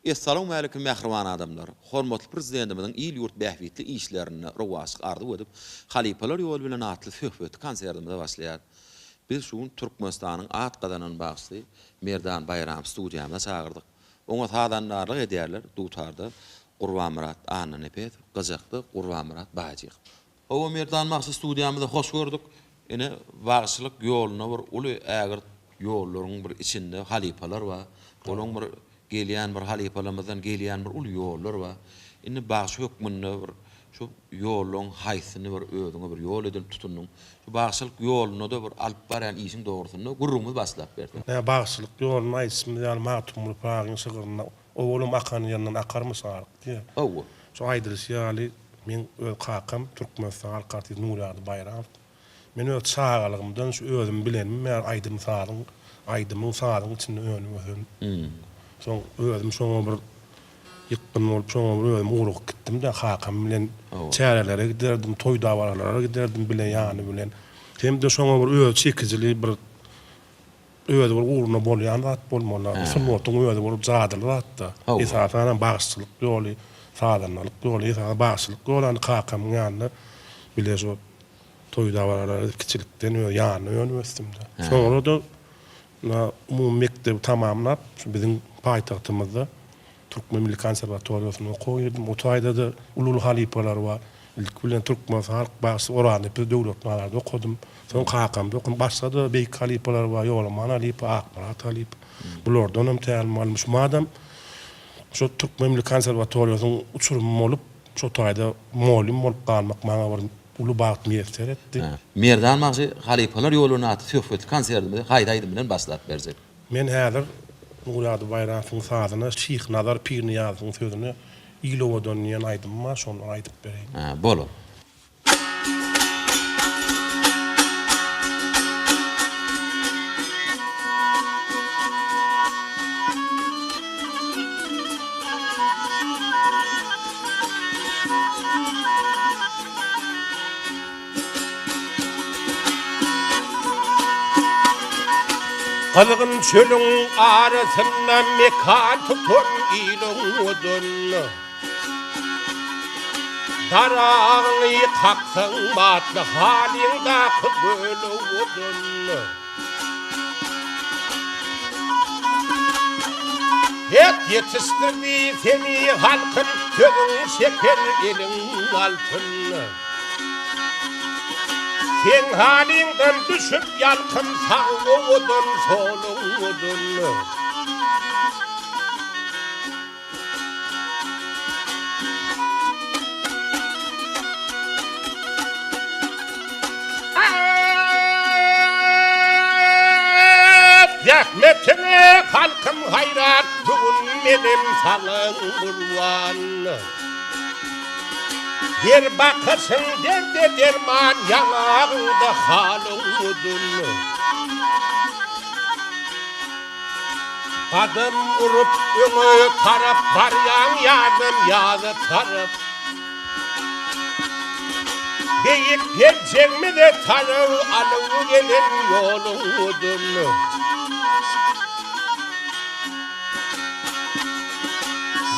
Essalawmalikim mähriban adamlar! Hormatly Prezidentimiziň il-ýurt bähbitli işlerinde rowaçlyk arzuw edip, Halypalar ýoly bilen atly söhbetli konsertimize başlaýarys. Biz şu gün Türkmenistanyň at gazanan bagşysy Merdan Baýramowy studiýamyza çagyrdyk. Oňa sazandarlyk edýärler, dutarda Gurbanmyrat Annanepesow, gyjakda Gurbanmyrat Baýjykow. Hawa Merdan bagşy studiýamyzda hoş gördük. Ine bagşylyk ýolunda bir uly ägirt ýollaryň bir içinde halypalar bar. Olaň bir gelýän bir halypalarymyzdan gelýän bir uly ýollar bar. Indi bagşy hökmünde bir şu ýollaň haýsyny bir özüňe bir ýol edinip tutundyň? Şu bagşylyk ýolunda-da bir alyp barýan işiň dogrusynda gürrüňimizi başlap berseň. Ine bagşylyk ýoluny aýdyşymyz ýaly Magtymguly Pyragyň şygrynda Owalam akan ýerinden akarmyş aryk diýýär. Hawa. Şu aýdylyşy ýaly, meň öz kakam Türkmenistan halk artisti Nurýagdy Baýramow. Men öz çagalygymdan şu özüm bilenim bäri aýdym-sazyň, aýdymyň, sazyň içinde önüp ösen. Soň özüm şoňa bir ýykgyn bolup, şoňa bir özüm ugrugyp gitdim-de, kakam bilen çärelere giderdim, toý-dabaralara giderdim bile ýany bilen. Hem-de şoňa bir özi çekijili bir Özi bir ugruna bolýan zat bolmaly. Sungatyň özi bir jadyly zat-da. Esasanam bagşyçylyk ýoly, sazandalyk ýoly, esasan bagşylyk ýoly indi kakamyň ýanynda bile şo toý-dabaralara gidip kiçilikden öz ýanynda önüp ösdüm-de. Soňra-da umumy mekdebi tamamlap, şu biziň paýtagtymyzda Türkmen milli konserwatoriýasyna okuwa girdim. O taýda-da uly-uly halypalar bar. Ilki bilen türkmen halk bagşysy Oraznepes Döwletnazarda okadym. Soň kakamda okadym. Başga-da beýik halypalar bar, Ýolaman halypa, Akmyrat halypa. Bulardan hem tälim aldym. Şu madam şo Türkmen milli konserwatoriýasynyň uçurymy bolup, şo taýda mugallym bolup galmak maňa bir uly bagt miýesser etdi. Merdan bagşy Halypalar ýoly atly söhbetli konsertimizi haýsy aýdym bilen başlap berjek? Men häzir Nurýagdy Baýramowyň sazyna, Şyhnazar Pirnyýazowyň sözüne Il owadan diýen aýdymym bar, şony aýdyp bereýin. Hä, bolar. Gyzgyn çölüň arasynda mekan tutan iliň odun. Daragyňy kaksaň batly halyňdaky göle odun. Het ýetişdirdi seni halkym sözüň şeker eliň altyn. Seň halyňdan düşüp ýalkym sag owadan soluň odun. Zähmetiňe halkym haýran bu gün menem saňa gurban. Her bakyşyň derde derman, ýaňagyňda halyň uzyn. Gadam urup öňe tarap barýaň ýazdan ýaza tarap. Beýik geljegmize tarap alyp gelen ýoluň uzyn.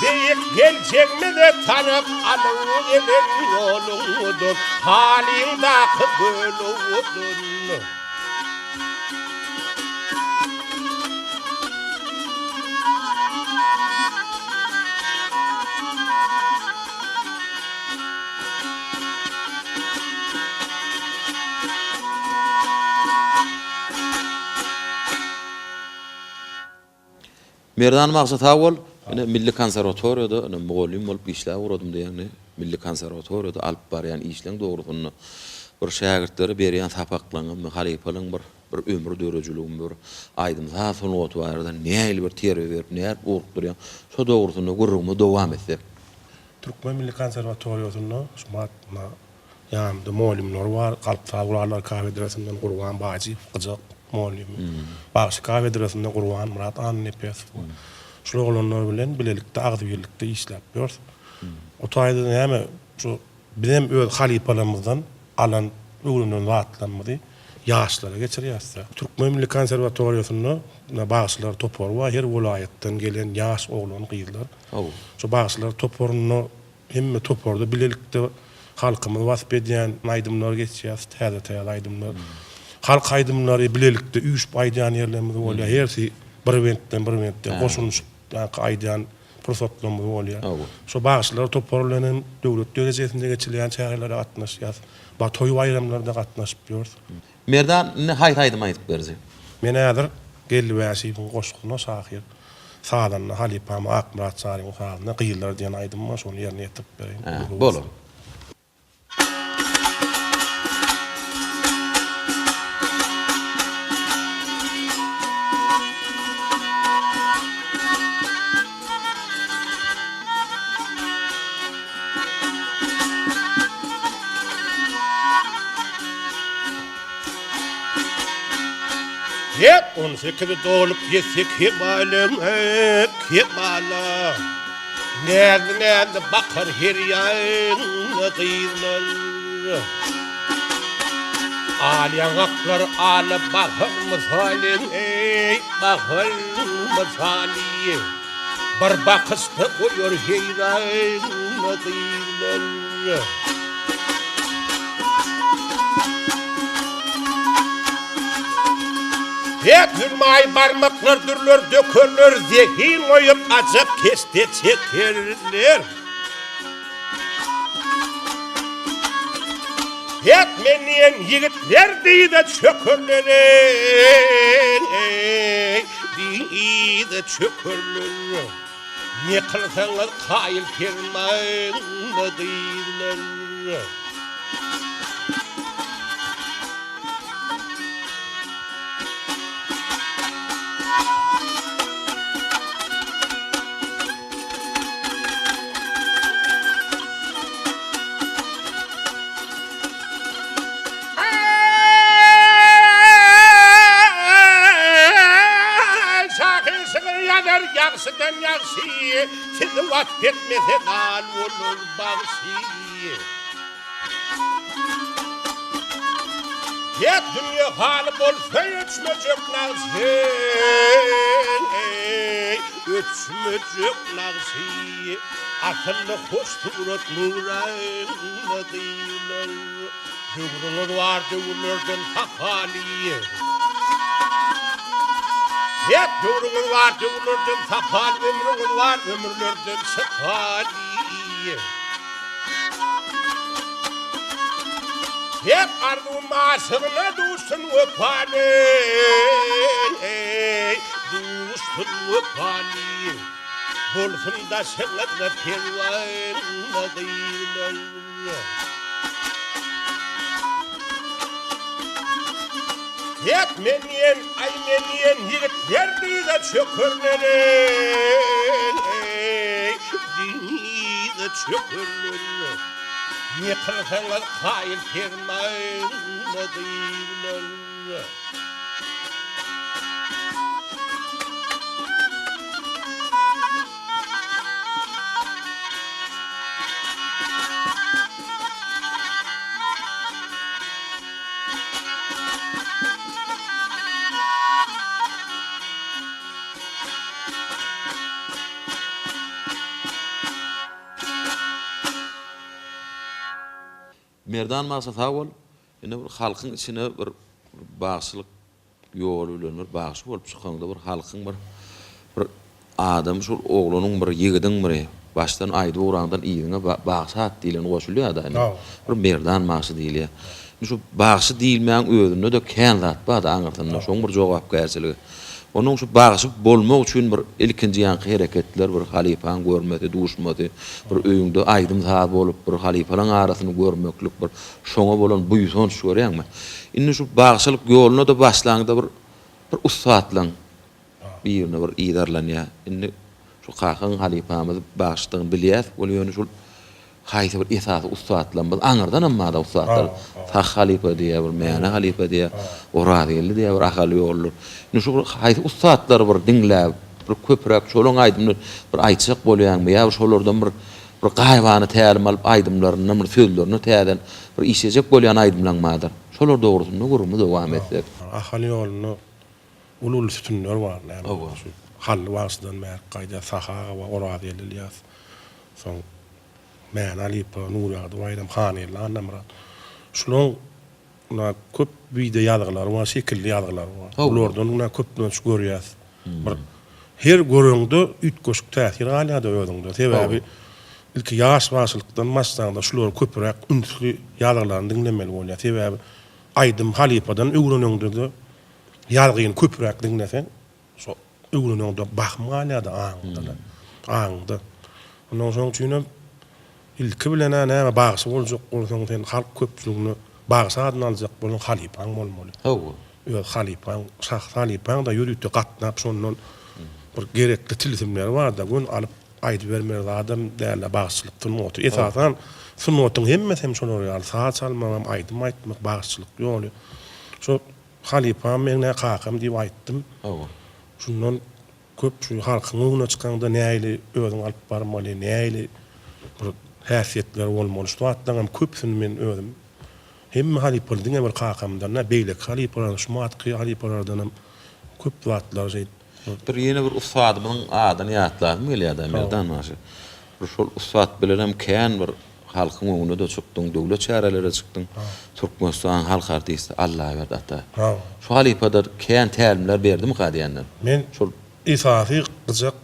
Beýik geljegmize tarap alyp gelen ýoluň uzyn, Halyňdaky göl owadan. Merdan bagşy sag bol. Ine milli konserwatoriýada ine mugallym bolup işläp ugradym diýýäňmi? Milli konserwatoriýada alyp barýan işleň dogrusynda bir şägirtlere berýän sapaklaňyzmy, halypalaň bir bir ömür döredijiligimi bir aýdym-saz sungaty barada nähili bir terbiýe berip, nädip ugrukdyrýaň? Şo dogrusynda gürrüňimizi dowam etsek. Türkmen milli konserwatoriýasynda şu Ýanymda mugallymlar bar, Galp saz gurallary kafedrasyndan Gurban Baýjyýew, gyjak mugallymy, bagşy kafedrasynda Gurbanmyrat Annanepesow bar. Şul oglanlar bilen bilelikde, agzybirlikde işläp ýörüs. O taýda näme, şu bizem öz halypalarymyzdan alan, öwrenen zatlarymyzy. ýaşlara geçirýäs-de. Türkmen milli konserwatoriýasynda bagşylar topary bar, her welaýatdan gelen ýaş oglan-gyzlar. Şo bagşylar toparynda hemme toparda bilelikde halkymyzy wasp edýän aýdymlar geçýäs, täze-täze aýdymlar. Halk aýdymlary bilelikde üýşüp aýdýan ýerlerimiz bolýar. Hersi bir bentden, bir bentden goşulyşyp aýdýan pursatlarymyz bolýar. Şo bagşylar topary bilen hem döwlet derejesinde geçirilýän çärelere gatnaşýas. Toý-baýramlarda gatnaşyp ýörüs. Merdan, indi haýsy aýdymy aýdyp berjek? Men häzir Geldi Bäşiýewiň goşgusyna şahyr, sazanda halypam Akmyrat Çaryň sazyna Gyzlar diýen aýdym bar, şony ýerine ýetirip bereýin. Hä, bolar. Hep on sekizi dolup ýetse kemalyň, kemala. Näzli-näzli bakar her ýaňa gyzlar. Al ýaňaklar ala bahar mysaly, bahar mysaly. Bir bakyşda goýar heýrana gyzlar. Hep hürmaý barmaklar dürler dökerler, Zehin goýup ajap keşde çekerler. Hep men diýen ýigitler dyza çökerler, eý, dyza çökerler. Ne kylsaňyz kaýyl permaýyňda gyzlar. Şahyr şygyr ýazar ýagşydan ýagşy, Sizi wasp etmese lal bolar bagşy. Her dünýe haly bolsa öçmejek nagşy, Öçmejek nagşy. Asylly hoş surat nurana gyýylar. Döwrüňiz bar döwürlerden sapaly. Hep döwrüňiz bar döwürlerden sapaly, ömrüňiz bar ömürlerden şypaly. Hep arzuwym aşygyna duşsun wepaly, duşsun wepaly. Bolsun daşyňyzda perwana gyzlar. Hep men diýen, aý men diýen ýigitler dyza çökerler, eý, dyza çökerler. Ne kylsaňyz kaýyl permaýyňda gyzlar. Merdan bagşa sag bol. Indi bir halkyň içine bir bagşylyk ýoly bilen bir bagşy bolup çykaňda bir halkyň bir bir adamy şol oglanyň bir ýigidiň bir başdan aýdyp ugraňdan yzyňa bagşy at diýleni goşulýada indi bir Merdan bagşy diýilýär. Indi şu bagşy diýilmäň özünde-de kän zat barda aňyrsynda şoň bir jogapkärçiligi. Onuň şu bagşy bolmak üçin bir ilkinji ýaňky hereketler bir halypaň görmesi, duşmasy, bir öýüňde aýdym-saz bolup bir halypalaň arasyny görmeklik bir şoňa bolan buýsanç görýäňmi? Indi şu bagşylyk ýoluna-da başlaňda bir bir ussatlaň birine bir yzarlanýar. Indi şu kakaň halypamyz bagşydygyny bilýäs, ol ýöne şul haýsy bir esasy ussatlarymyz aňyrdanam bar-da ussatlar. Sahy halypa diýýär, bir Mäne halypa diýýär, Orazgeldi diýýär, bir Ahal ýoldur. Indi şu bir haýsy ussatlary bir diňläp, bir köpräk şolaň aýdymyny bir aýtjak bolýaňmy ýa bir şolardan bir bir gaýybana tälim alyp aýdymlaryndan bir sözlerini täzeden bir işlejek bolýan aýdymlaň bardyr. Şolar dogrusynda gürrüňimizi dowam etsek. Ahal ýolunda uly-uly sütünler bar. Näme şu Hally bagşydan bärik gaýdýar, Sahy aga bar, Orazgeldi Ylýas. Soň Mäne halypa, Nurýagdy Baýram, Hangeldi Annamyrat. Şularyň Muna köp wideo ýazgylary bar, şekilli ýazgylary bar. Bulardan muna köplenç görýäs. Bir her göreňde üýtgeşik täsir galýar-da özüňde. Sebäbi ilki ýaş bagşylykdan başlaňda şulary köpüräk ünsli ýazgylaryny diňlemeli bolýar. Sebäbi aýdym halypadan öwreneňde-de ýazgyny köpüräk diňleseň, Şo öwreneňde bahym galýar-da aňyňda-da. Aňyňda. Ondan şonuň üçinem ilki bilen-ä näme bagşy boljak bolsaň sen halk köpçüligine bagşy adyny aljak bolsaň halypaň bolmaly. Hawa. Öz halypaň, şahsy halypaň-da ýörite gatnap şondan bir gerekli tilsimleri bar-da göni alyp aýdybermeli zadam däl-de bagşyçylyk sungaty. Esasan sungatyň hemmesi hem şolar ýaly saz çalmagam, aýdym aýtmak, bagşyçylyk ýoly. Şo Halypam meň nä kakam diýip aýtdym. Hawa. Şundan köp şu halkyň öňüne çykaňda nähili özüňi alyp barmaly, nähili bir häsiýetler bolmaly şu zatlaryňam köpüsini men özüm hemme halypalar diňe bir kakamdan däl beýleki halypalardan şu matky halypalardanam köp zatlary şeýdip Bir ýene bir ussadymyzyň adyny ýatlasym gelýär-dä Merdan bagşy. Bir şol ussat bilenem kän bir Halkyň öňüne-de çykdyň, döwlet çärelere çykdyň. Türkmenistanyň halk artisti Allaberdi ata. Şu halypa-da kän tälimler berdimika diýenden. Men şol esasy gyjak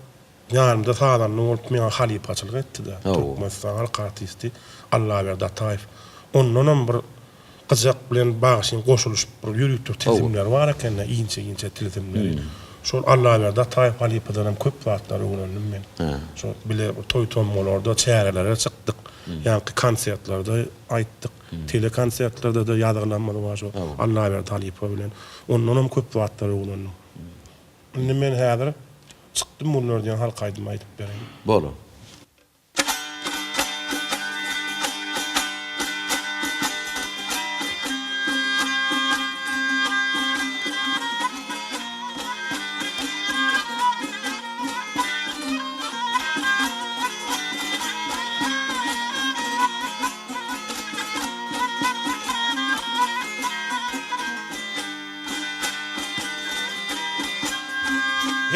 ýanymda sazanda bolup meňa halypaçylyk etdi-de. Türkmenistanyň halk artisti Allaberdi Ataýew. Ondanam bir Gyjak bilen bagşyň goşulyşyp bir ýörite tilsimleri bar eken-de, inçe-inçe tilsimleri. Şol Allaberdi Ataýew halypadanam köp zatlar öwrendim men. Şol bile toý-tomgularda, çärelere çykdyk. Ýaňky konsertlerde aýtdyk. Telekonsertlerde-de ýazgylarymyz bar şol Allaberdi halypa bilen. Ondanam köp zatlar öwrendim. Indi men häzir Çykdym günler diýen halk aýdymy aýdyp bereýin. Bolar.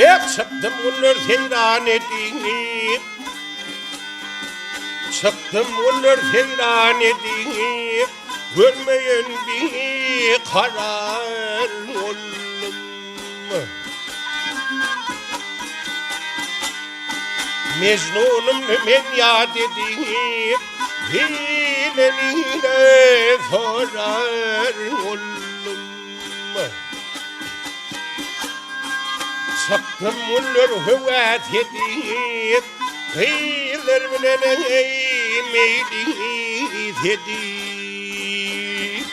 Her çykdym günler seýran edip, Çykdym günler seýran edip, Görmeýen bikarar boldum. Mejnunymny men ýat edip, Hile-nile sorar boldum. Çykdym günler höwes edip, Gyzlar bilen eý meýlis edip.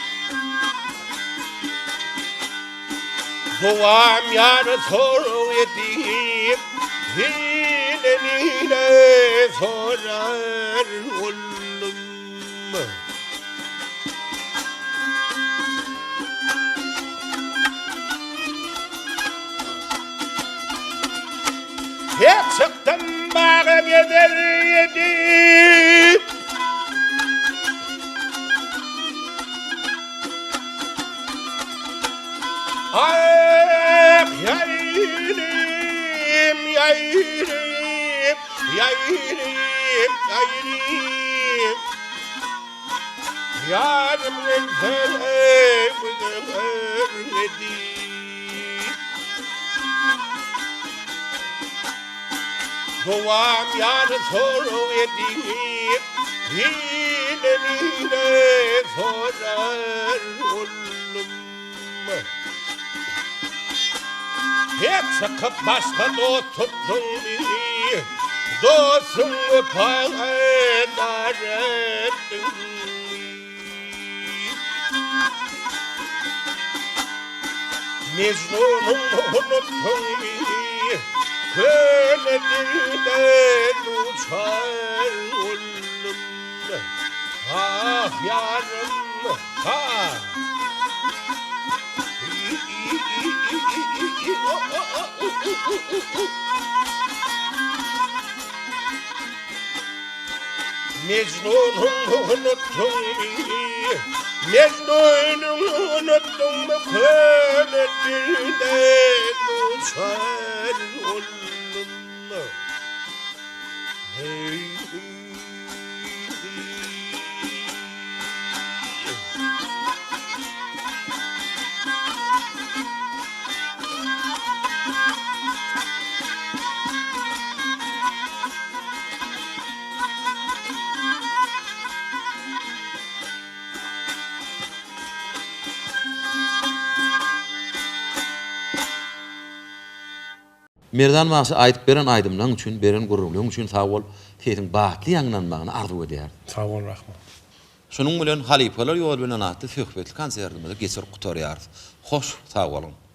Dowam ýary sorag edip, Hile-nile sorar boldum. Her çykdym baga gezer edip. Ah, ýaýrym, ýaýrym, ýaýrym, ýaýrym. Ýarym gelse güzeler edip. Dowam ýary sorag edip, Hile-nile sorar boldum. Her çykyp başga dost tutduňmy, Dostuň wepaňa zar etdiňmi? Mejnunyň unutdyňmy, Köne dilde duçar boldum. Ah, ýarym, ah! Mejnunyň unutdyňmy Mejnunyň unutdyňmy Köne dilde duçar boldum Heý. Merdan bagşy aýdyp beren aýdymlaň üçin beren gürrüňleň üçin sag bol sesiň batly ýaňlanmagyny arzuw edýäris. Sag bol rahmat. Şunuň bilen Halypalar ýoly bilen atly söhbetli konsertimizi geçirip gutarýarys. Hoş sag boluň.